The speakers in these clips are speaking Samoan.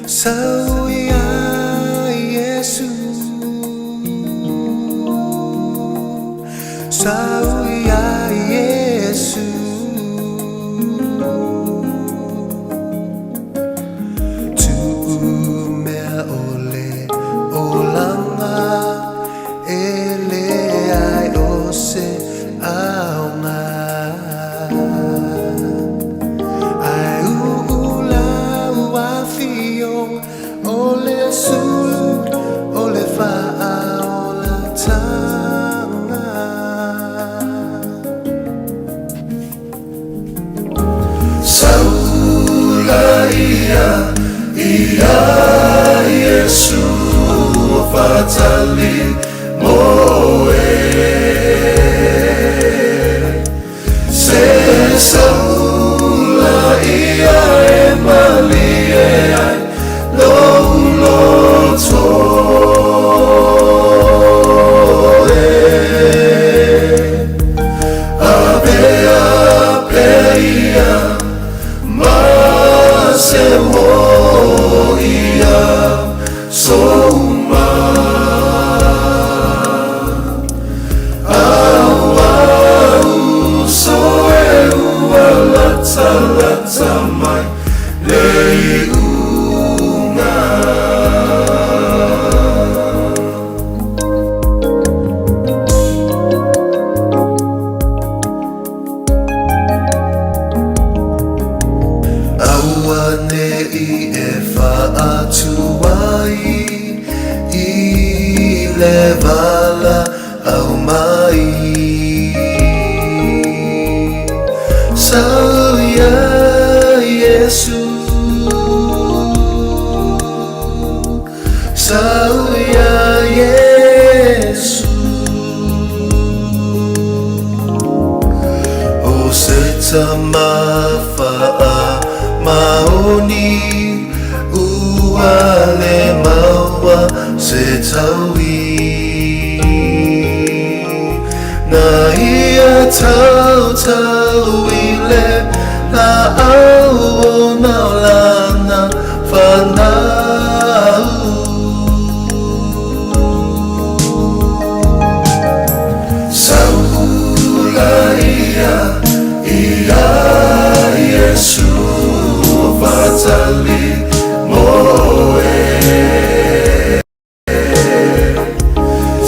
Sau ia Iesu, sau ia Iesu. Tu'u mea o le olaga e leai o se aoga, Ae uu lau afioga o le sulu o le faaolataga. Saula ia ia Iesu o fatali moe. Se saula ia e malie ai lou loto e. Avea pea ia ma se uō i aso uma. Aua uso e ua latalata mai le iuga. Aua nei e faatuai i le valaau mai. Sau ia Iesu, sau ia Iesu. O se tama faamaoni ua le maua se taui. Na ia tautau i le laau ona o lana fanau. Saula ia ia Iesu o fatali moe.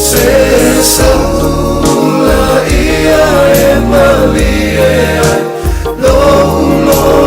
Se saula ia e malie ai lou loto.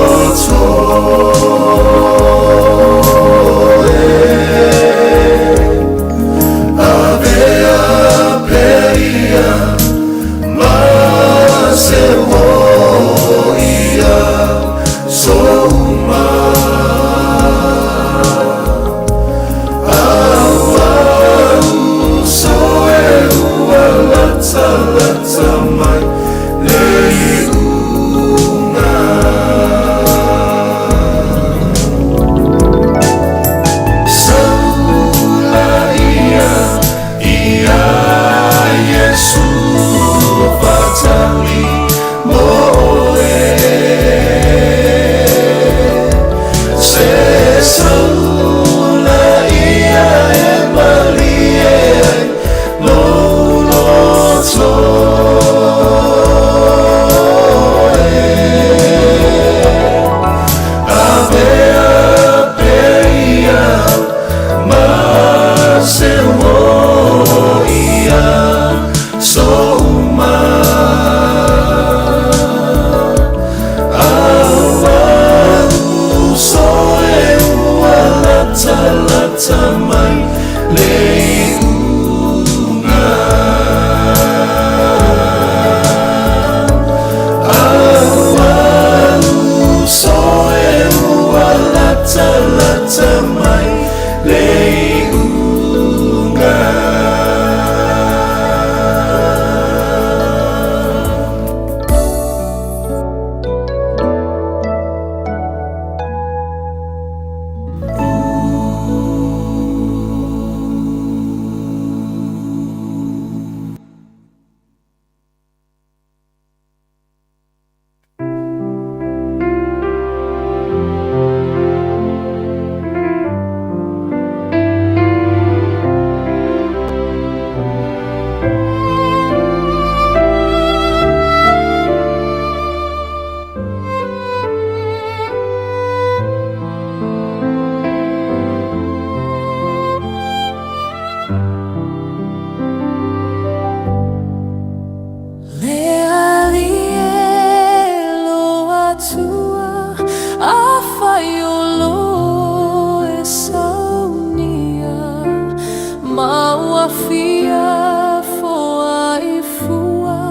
fia foai fua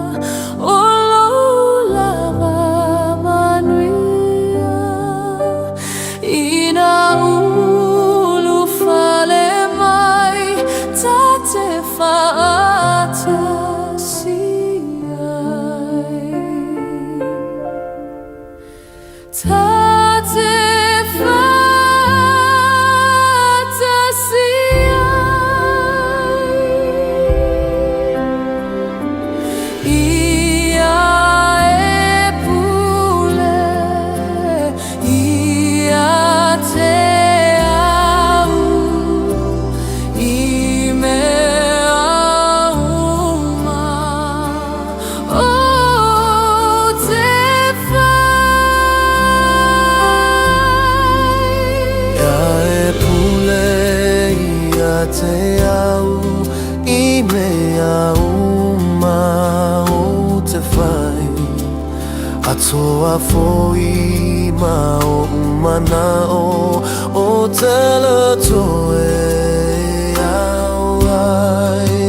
o lou lava manuia. Ina ulufale mai ta te faatasi ai. Ta te faatasi ai. Ia e pule ia te au i mea uma ou te fai. Ia e pule ia te au i mea uma ou te fai. Atoa foi ma oʻu manaʻo ou te le toe au ai.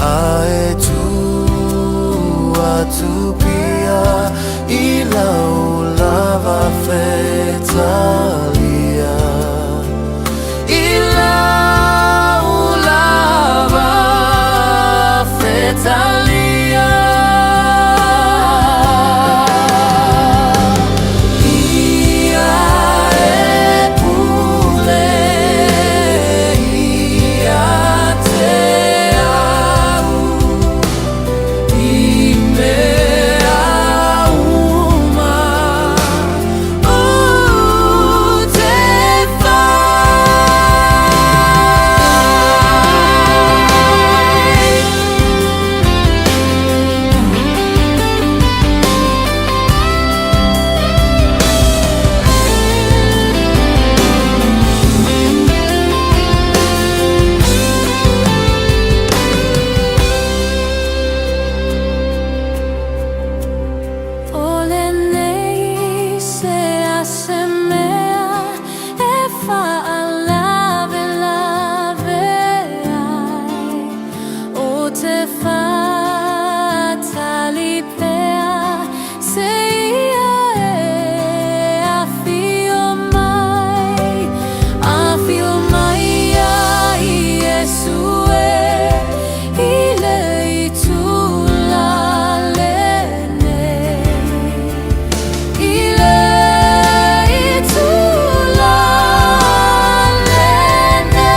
A e tuu atu pea i lau lava fetalia. I lau lava fetalia. Ia e pule ia te au i mea uma ou te fai. O lenei se a se mea e faalavelave ai, ou te faatali pea seia e afio mai. Afio mai ia Iesu e i le itula lenei. I le itula lenei.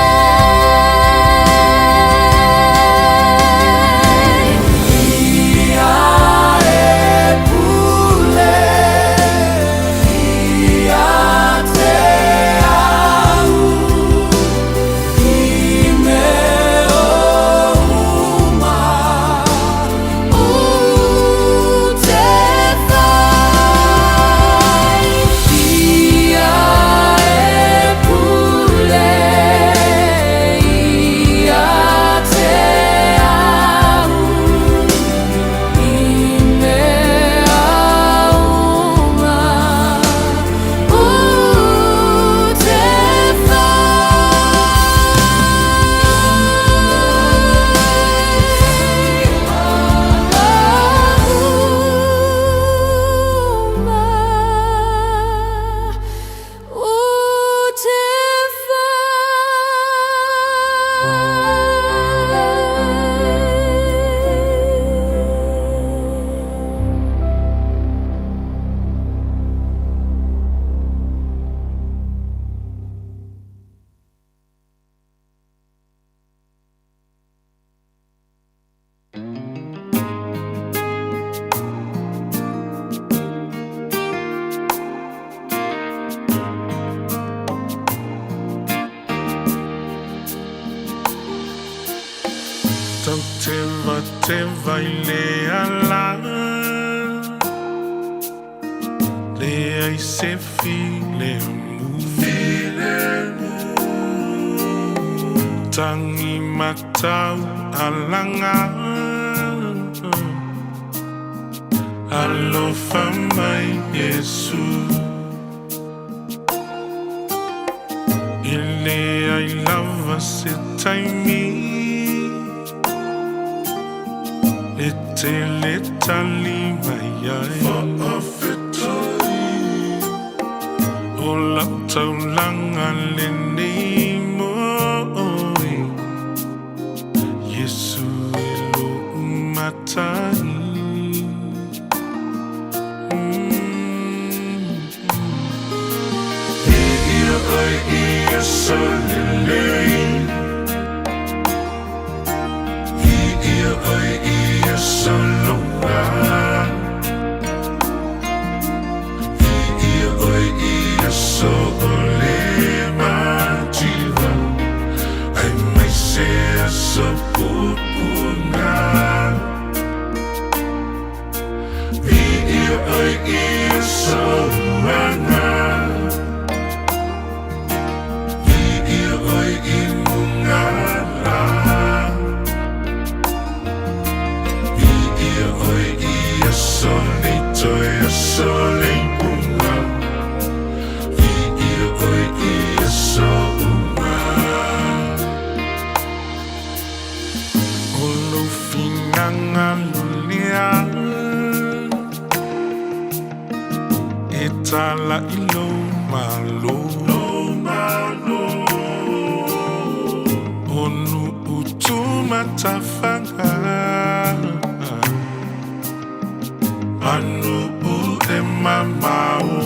Ia e pule ia te au i mea uma Ou te fai. Ia e pule ia te au i mea uma ou te fai. Uma ou te fai. Tautevateva i le ala, leai se filemu. Tagimatau alaga, alofa mai Iesu. E leai lava se taimi. te le tali mai ai. Faafetai o lau taulaga lenei mo oe, Iesu e lo'u matai. Viia oe i aso lelei, Viia oe i aso loa, Viia oe i aso o le mativa, aemaise aso puapuaga. Viia oe i aso aga, Viia oe i mugala, Viia oe i aso nei toe aso le iuga, Viia oe i aso uma. O lou finagalo lea e tala i lou Malo, O nuu tu matafaga, ma nuu e mamao,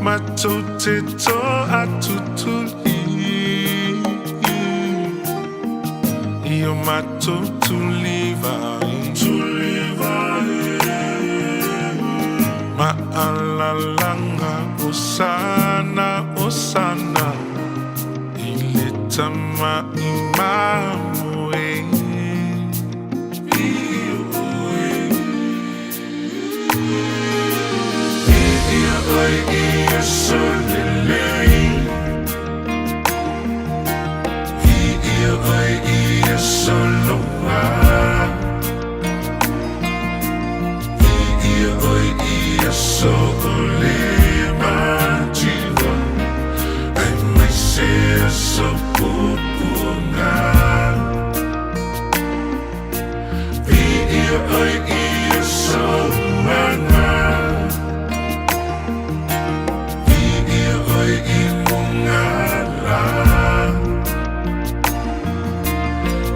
Matou te toatutuli i o matou tulivae, Maalalaga Osana, Osana i le Tama'i Mamoe. Viia oe i aso lelei, Viia oe i aso loa, Viia oe i aso o le mativa, aemaise aso puapuaga. Viia oe i aso aga, Viia oe i mugala,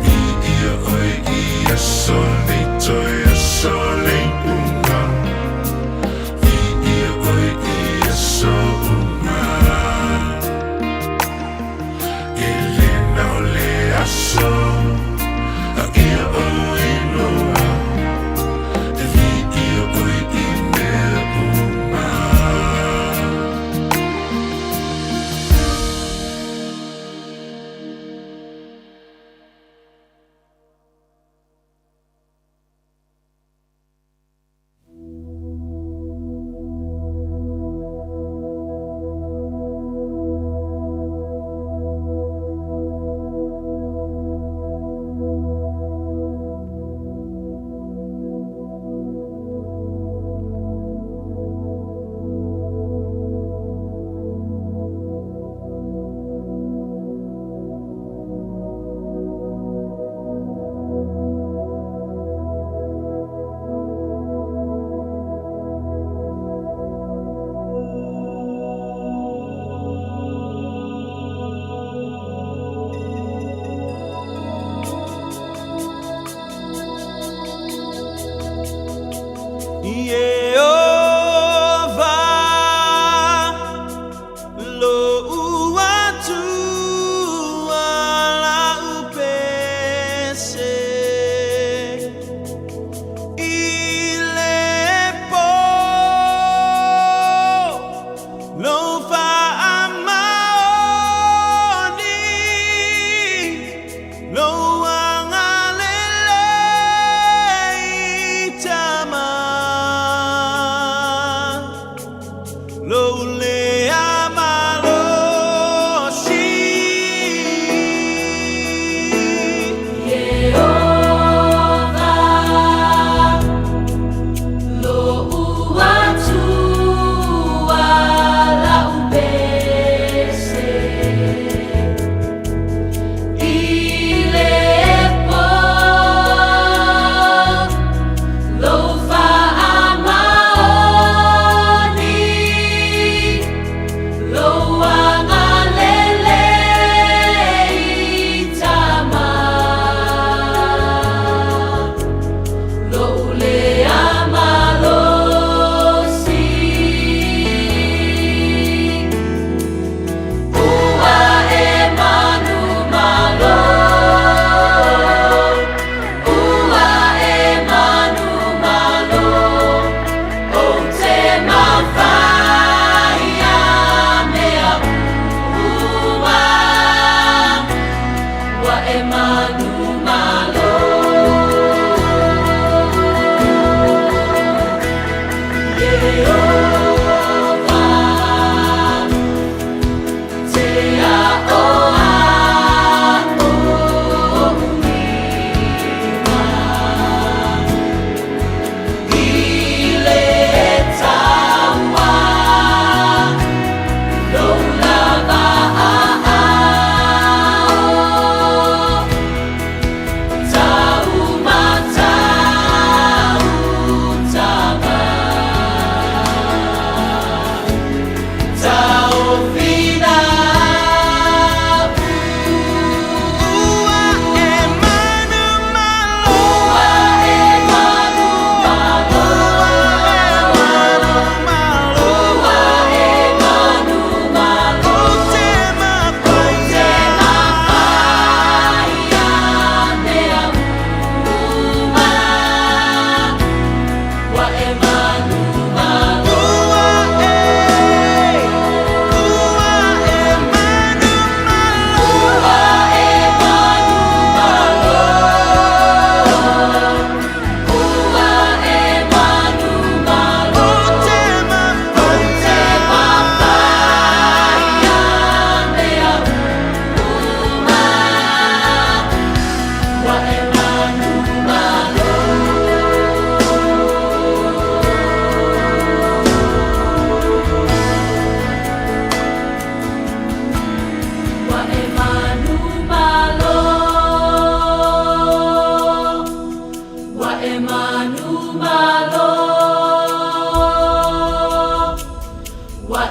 Viia oe i aso nei toe aso le iuga, Viia oe i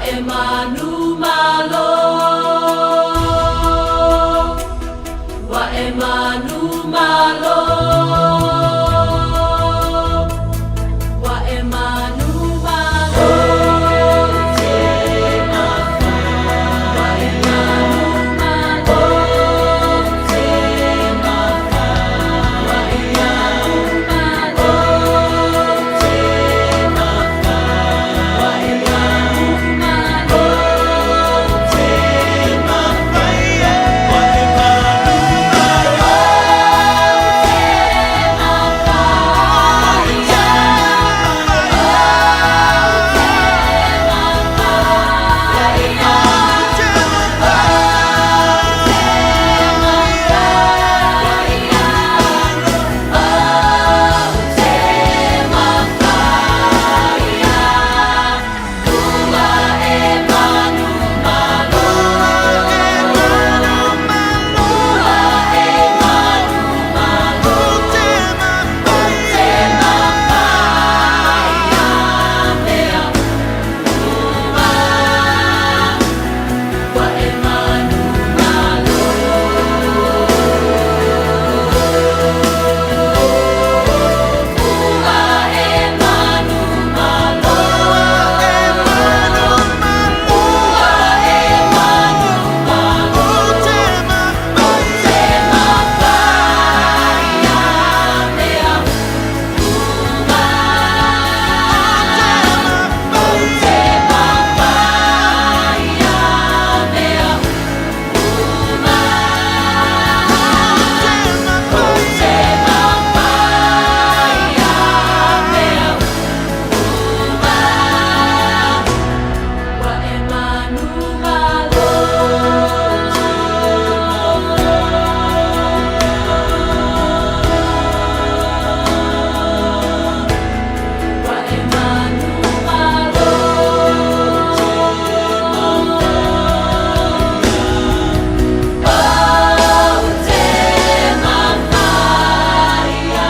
e manu malo, wa e manu malo, wa e manu malo, te mafa. Wa e manu malo, te mafa. Wa e manu malo, te mafa. Wa e manu malo, te mafa. Wa e manu malo, Wa e manu malo. Ua e manu malo. Ua e manu malo. Te mafai a mea uma. Te mafai a mea uma. Te mafai a mea uma. Wa e manu malo. Wa e manu malo. Oh, te mafai a.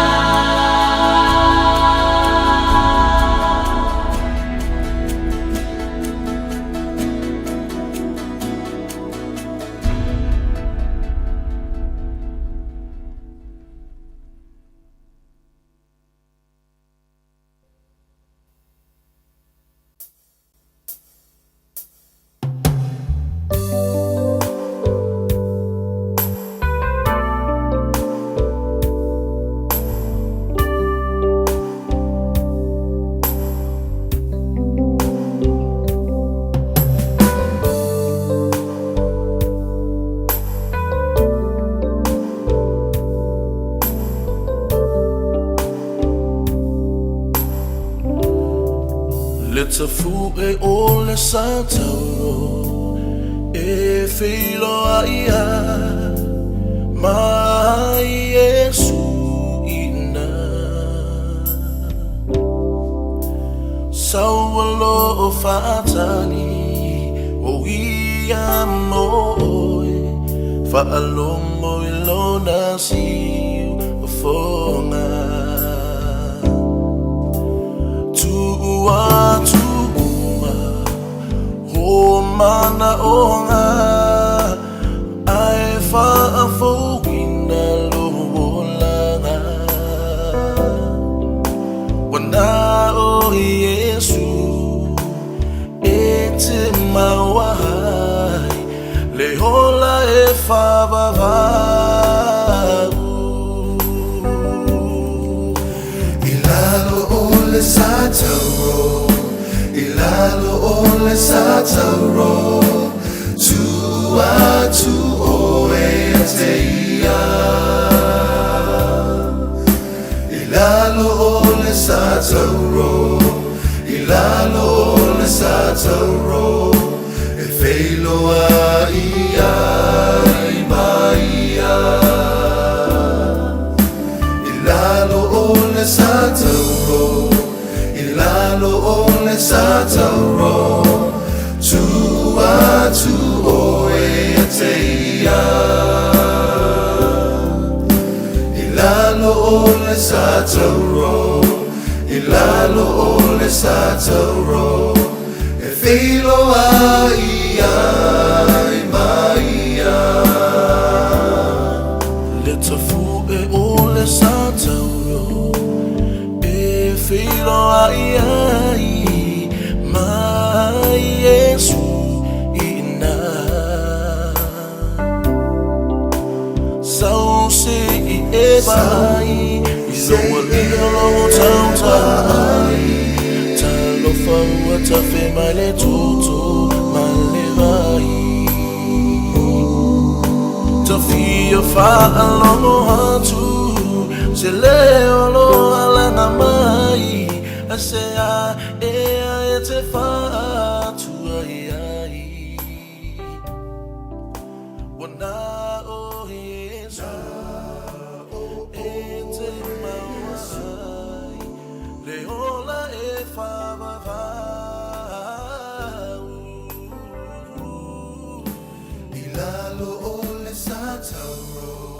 Le tafu'e o le sa tauro e feiloai ai ma Iesu ina Saualo o faatali o ia mo oe Faalogo i lona siufofoga Tuu atu uma o manaoga Ae faafouina lou olaga Ua na o Iesu e te maua ai Le ola e faavavau. I lalo o le sa tauro, i lalo o le sa tauro, tuu atu oe ia te ia. I lalo o le sa tauro, i lalo o le sa tauro, e feiloai ai ma ia. I lalo o le sa tauro, i lalo o le sa tauro, tuu atu oe ia te ia. I lalo o le sa tauro, i lalo o le sa tauro, e feiloai alofa ua tafe mai le toto ma le vai. Ta fia faalogo atu se leo o lo alaga mai Aisea ea e te faatuai ai Ua na o Iesu e te maua ai le ola e faavavau. I lalo o le sa tauro,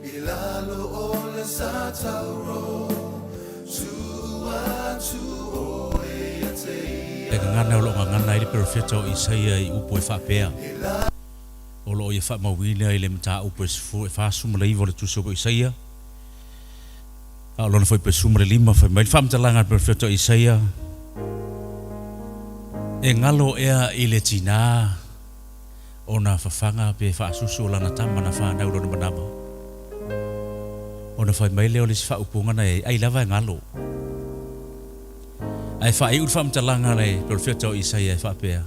i lalo o le sa tauro, tuu atu oe ia te ia. Le gagana o lo o gagana ai le perofeta o Isaia i upu e faapea, O lo o ia faamauina i le mataupu e sefulu e 49 o le Tusi o Isaia, a o lona foi pe 15, fai mai le faamatalaga a le perofeta o Isaia, E galo ea i le tinā ona fafaga pe faasusu o lana tama na fanau lona manava? Ona fai mai lea o le isi faaupuga na i ai, Ai lava e galo. Ae faaiu le faamatalaga a le perofeta o Isaia e faapea,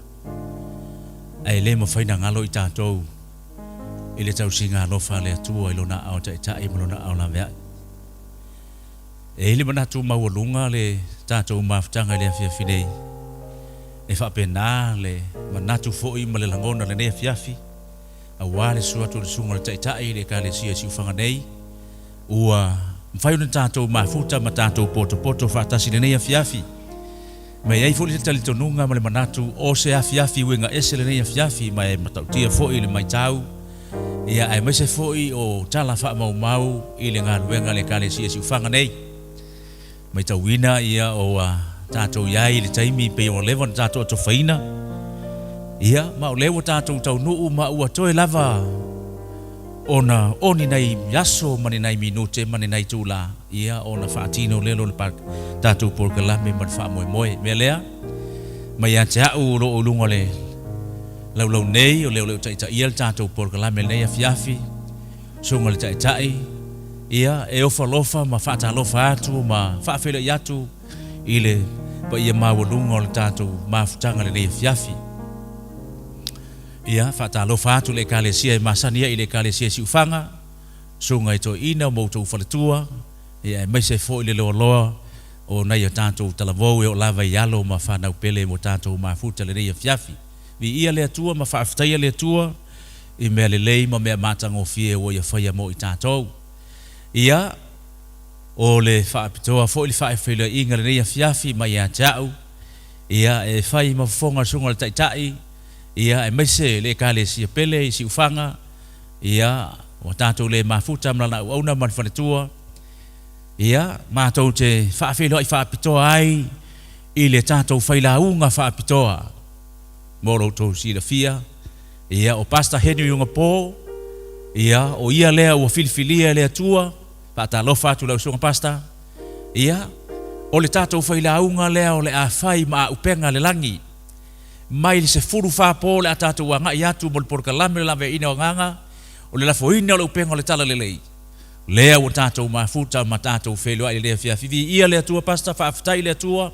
Ae le mafai na galo i tatou i le tausiga alofa a le Atua i Lona aao taitai ma Lona aao laveai. E i ai le manatu maualuga le tatou mafutaga i le afiafi nei. E faapena le manatu foi ma le lagona i lenei afiafi, aua le susu atu o le Susuga o le Taitai i le Ekalesia i Siufaga nei, ua mafai ona tatou mafuta ma tatou potopoto faatasi i lenei afiafi. Ma e i ai foi le talitonuga ma le manatu o se afiafi uiga ese lenei afiafi ma e matautia foi le maitau, ia aemaise foi o tala faamaumau i le galuega a le Ekalesia i Siufaga nei. Maitauina ia o a tatou i ai i le taimi pei ua leva ona tatou atofaina, ia ma o lea ua tatou taunuu ma ua toe lava ona o ni nai aso ma ni nai minute ma ni nai itula, ia ona faatino lea o le tatou polokalame ma le faamoemoe. Mea lea, mai ia te au o lo o i luga o le laulau nei, o lea o le o taitaia le tatou polokalame i lenei afiafi, Susuga i le Taitai, ia, e ofa alofa ma faatalofa atu ma faafeiloai atu i le paia maualuga o le tatou mafutaga i lenei afiafi. Ia, faatalofa atu i le Ekalesia e masani ai i le Ekalesia i Siufaga, Susuga i Toeaina ma outou faletua, ia, aemaise foi le loaloa o nai a tatou talavou e oo lava i alo ma fanau pele ua tatou mafuta i lenei afiafi. Viia le Atua ma faafetaia le Atua i mea lelei ma mea matagofie ua Ia faia mo i tatou. Ia, o le faapitoa foi le faafeiloaiga i lenei afiafi mai ia te au, ia, e fai ma fofoga o le Susuga i le Taitai, ia, aemaise le Ekalesia pele i Siufaga, ia, ua tatou le mafuta ma lana auauna ma le faletua, ia, matou te faafeiloai faapitoa ai i le tatou failauga faapitoa. Mo lo outou silafia, ia, o Pastor Henry Ugapo, ia, o ia lea ua filifilia e le Atua, faatalofa atu i lau Susuga Pastor, ia, o le tatou failauga lea o le a fai ma auupega le lagi, mai le 14 po o le a tatou agai atu mo le polokalame o le laveaiina o agaga, o le lafoina o le upega o le Talalelei, lea ua tatou mafuta ma tatou feiloai i lenei afiafi. Viia le Atua Pastor, faafetai i le Atua,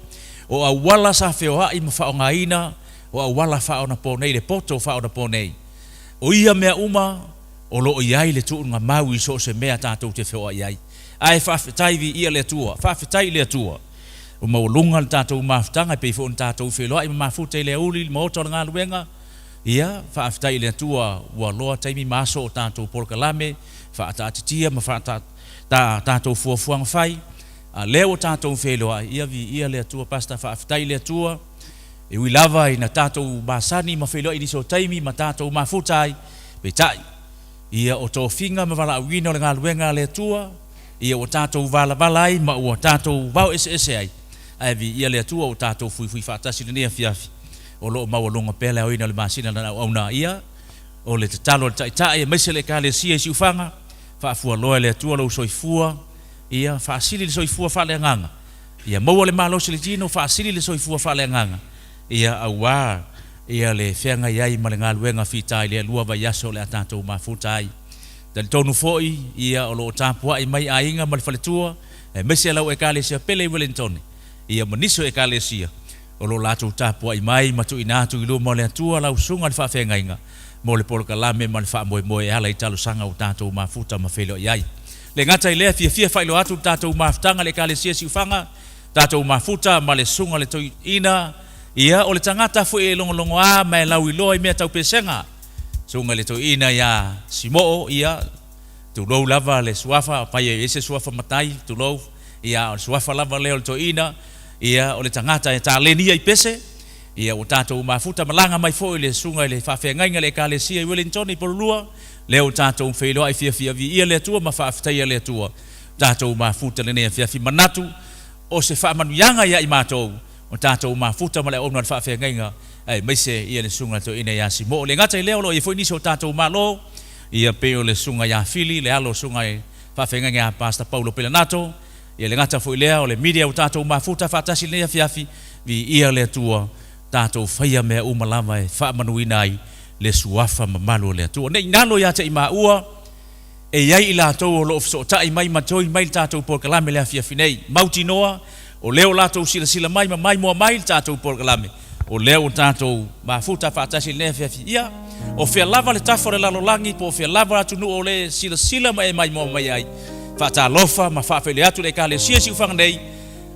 o auala sa feoai ma faaaogaina, o auala faaonaponei, le poto faaonaponei. O ia mea uma, o lo o i ai le tuuga mau i so o se mea tatou te feoai ai. Ae faafetai viia le Atua, faafetai i le Atua, ua maualuga le tatou mafutaga e pei foi ona tatou feiloai ma mafuta i le aoauli i le maota o le galuega. Ia, faafetai i le Atua ua loa taimi ma aso o tatou polokalame, faataatitia ma faata, tatou fuafuaga fai, a lea ua tatou feiloai, ia viia le Atua. Pastor, faafetai i le Atua, e ui lava ina tatou masani ma feiloai i nisi o taimi ma tatou mafuta ai, peitai, ia o tofiga ma valaauina o le galuega a le Atua, ia ua tatou valavala ai ma ua tatou vao eseese ai, ae viia le Atua ua tatou fuifui faatasi i lenei afiafi, o lo o maualuga pea le aoina o le masina lana auauna, ia, O le tatalo a le Taitai aemaise le Ekalesia i Siufaga, faafualoa e le Atua lou soifua, ia faasili le soifua faaleagaga, ia maua le malosi i le tino, faasili le soifua faaleagaga, ia aua ia le feagai ai ma le galuega fita i le alua vaiaso o le a tatou mafuta ai. Talitonu foi, ia o lo o tapuai mai aiga ma le faletua, aemaise lau Ekalesia pele i Welentone, ia ma nisi o Ekalesia. o lo o latou tapuai mai ma tuuina atu i luma o le Atua lau susuga i le faafeagaiga mo le polokalame ma le faamoemoe e ala i talosaga ua tatou mafuta ma feiloai ai. Le gata i lea, fiafia faailoa atu le tatou mafutaga i le Ekalesia Siufaga, tatou mafuta ma le susuga i le toeaina, ia o le tagata foi e logologoa ma e lauiloa i mea tau pesega, susuga i le toeaina ia Simoo, ia, tulou lava le suafa, afai e i ai se suafa matai, tulou, ia, o le suafa lava lea o le toeaina, ia, o le tagata e taleni ia i pese, ia, ua tatou mafuta malaga mai foi le susuga i le faafeagaiga i le Ekalesia i Wellington i Pololua, lea ua tatou feiloai fiafia viia le Atua ma faafetaia le Atua, tatou mafuta lenei afiafi manatu o se faamanuiaga ia i matou, o tatou mafuta ma le auauna o le faafeagaiga, aemaise ia le susuga i le toeaina ia Simo. E le gata i lea, o lo o i ai foi nisi o tatou malo, ia pei o le susuga ia Fili, le alo o le susuga i le faafeagaiga ia Pastor Paulo Pelanato, ia le gata foi i lea, o le media ua tatou mafuta faatasi i lenei afiafi, viia le Atua, tatou faia mea uma lava e faamanuina ai le suafa mamalu o le Atua. Ne i galo ia te i maua, e i ai i latou o lo o fesootai mai ma join mai i le tatou polokalame i le afiafi nei. Mautinoa, o lea ua latou silasila mai ma maimoa mai i le tatou polokalame, o lea ua tatou mafuta faatasi i lenei afiafi. Ia, o fea lava le tafa o le lalolagi po o fea lava atunuu o le silasila ma e maimoa mai ai, faatalofa ma faafeiloai atu i le Ekalesia i Siufaga nei,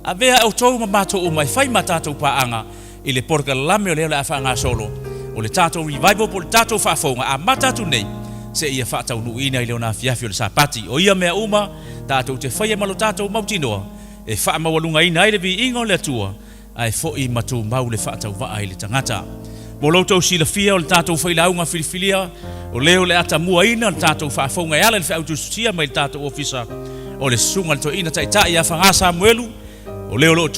avea outou ma matou uma e fai ma tatou paaga i le polokalame o lea o le a faagasolo, o le tatou revival po o le tatou faafouga amata atu nei seia faataunuuina i le ona afiafi o le Sapati. O ia mea uma tatou te faia ma lo tatou mautinoa e faamaualugaina ai le viiga o le Atua ae foi ma tumau le faatauvaa i le tagata. Mo lo outou silafia, o le tatou failauga filifilia o lea o le a tamuaina le tatou faafouga e ala i le feau tusitusia mai le tatou ofisa o le Susuga i le Toeaina Taitai ia Faga Samuelu, o lea o lo o.